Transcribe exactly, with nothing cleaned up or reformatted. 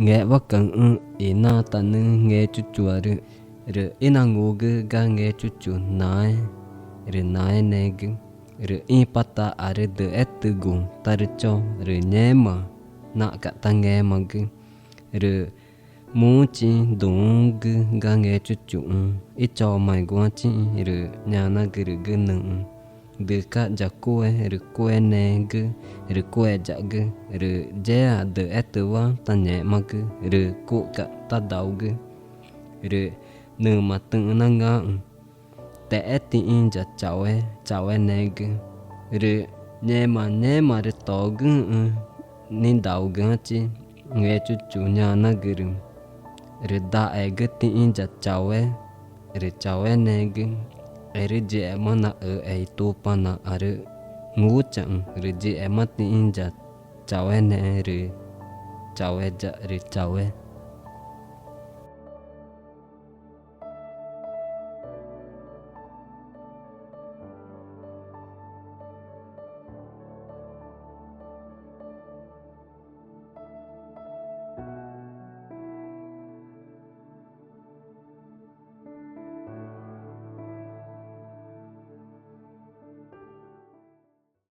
Ngexwacaxü̃xü̃ i natanüxü̃ Ngechuchuarü. Rü ínangugü ga Ngechuchu naẽ, rü naẽneẽgü, rü ĩpataarü düxétügu tarücho, rü ngẽma naxca̱x tangẽxmagü. Rü muxũchixü̃ duü̃xü̃gü ga Ngechuchuxü̃ íchomaeguãchixü̃, rü ñanagürügü nüxü̃: —Dücax ya cue, rü cueneẽgü, rü cueyagü, rü yéa düxétüwa tangẽxmagü, rü cuxca̱x tadaugü. Rü nüma tüxü̃ nangãxü̃: —¿Texé tixĩ ya chaue, chaueneẽgü? Rü ngẽma ngéma rü togüxü̃xü̃ nidaugüãchi Ngechuchu ñanagürü: —Rü daxegü tixĩ ya chaue, rü chaueneẽgü, erü yíxema naxüxe i Tupanaãrü ngúchaü̃, rü yíxema tixĩ ya chaueneẽ, rü chaueya, rü chaue.